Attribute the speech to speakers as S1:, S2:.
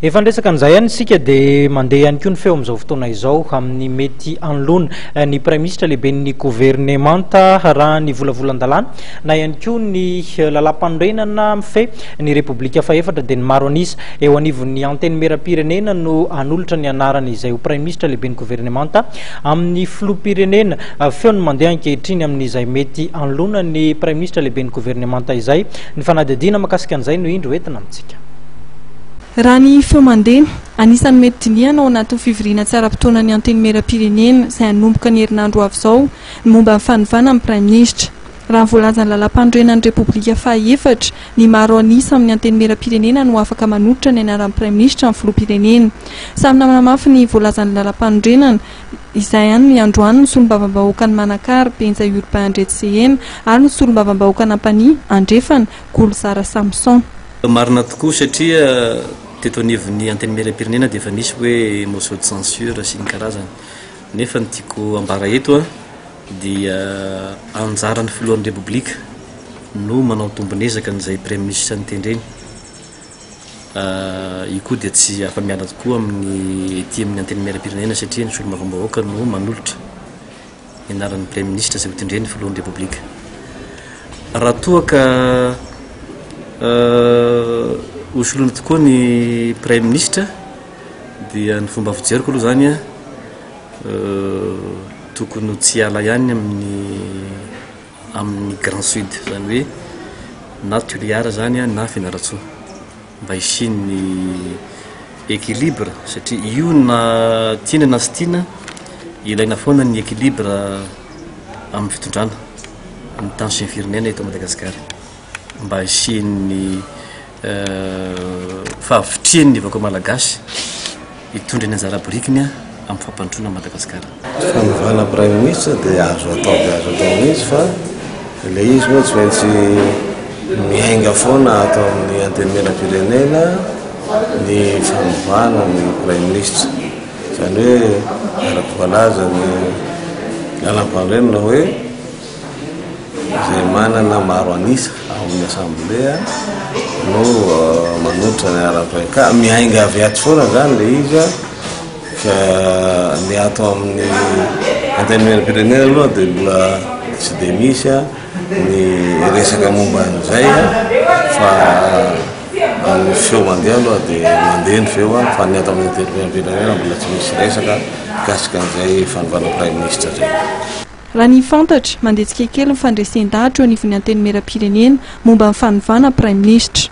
S1: Efa niresaka an'izay ihany isika dia mandeha ihany koa ny feo amin'izao fotoana izao amin'ny mety hanoloana ny Praiminisitra lehiben'ny governemanta raha ny volavolan-dalàna na ihany koa ny lalàmpanorenana mifehy ny Repoblika fahefatra dia ny maro an'isa eo anivon'ny Antenimierampirenena no hanolotra ny anarany izay ho Praiminisitra lehiben'ny governemanta amin'ny Filoham-pirenena. Feo no mandeha ankehitriny amin'izay mety hanoloana ny Praiminisitra lehiben'ny governemanta izay. Ny fanadihadiana mahakasika an'izay no indro entina amintsika.
S2: Raha ny feo mandeha, anisan'ny mety dinihana ao anatin'ny fivoriana tsy ara-potoanan'ny Antenimierampirenena izay hanomboka ny herinandro ho avy izao ny momba ny fanovana ny Praiminisitra. Raha ny voalazan'ny Lalàmpanorenan'ny Repoblika fahaefatra, ny maro an'isa amin'ny Antenimierampirenena no afaka manolotra ny anaran'ny Praiminisitra amin'ny Filoham-pirenena. Samy nanamafy ny voalazan'ny Lalàmpanorenana izay ihany ny androany ny Solombavambahoakan'i Manakara, Benja Urbain Andretsehena ary ny Solombavambahoakan'Ampanihy Andrefana, Golozara Samson.
S3: Marina tokoa satria teto anivon'ny Antenimierampirenena dia efa nisy hoe motion de censure sy ny karazany. Nefa ny tiako ambara eto dia anjaran'ny filohan'ny Repoblika no manao tombon'ezaka an'izay Praiminisitra notendreny. Io koa dia tsy afa-miala tokoa amin'ny ety amin'ny Antenimierampirenena satria ny solombavambahoaka no manolotra. ny anaran'ny Praiminisitra izay hotendren'ny Filohan'ny Repoblika. Raha toa ka hosoloina tokoa ny Praiminisitra dia ny fomba fijeriko aloha izany tokony ho tsy hiala ihany amin'ny amin'ny Grand Sud, izany hoe na Toliara izany na Fianarantsoa. Mba hisian'ny équilibre satria io na tiana na tsy tiana ilaina foana ny équilibre amin'ny fitondrana ny tany sy ny firenena eto Madagasikara mba hisian'ny fahavitrihan'ny vahoaka malagasy hitondra ny anjara birikiny amin'ny fampandrosoana an'i Madagasikara.
S4: Fanovana praiminisitra dia azo atao dia azo atao mihitsy fa ilay izy moa tsy maintsy miainga foana ato amin'ny antenimierampirenena ny fanovana ny praiminisitra. Izany hoe araka voalazan'ny lalàmpanorenana hoe Izay manana maro an'isa ao amin'ny asamblea no manolotra ny anaram-pirenena. Ka miainga avy ato foana izany ilay izy fa ny ato amin'ny antenimierampirenena aloha dia mbola tsy dia misy ny resaka momba an'izay fa ny feo mandeha aloha dia mandeha ny feo fa ny ato amin'ny antenimierampirenena mbola tsy misy resaka mikasika an'izay fanovana praiminisitra izay.
S2: Raha ny fantatra, mandeha tsikelikely ny fandresen-dahatra eo anivon'ny Antenimierampirenena momba ny fanovana Praiminisitra.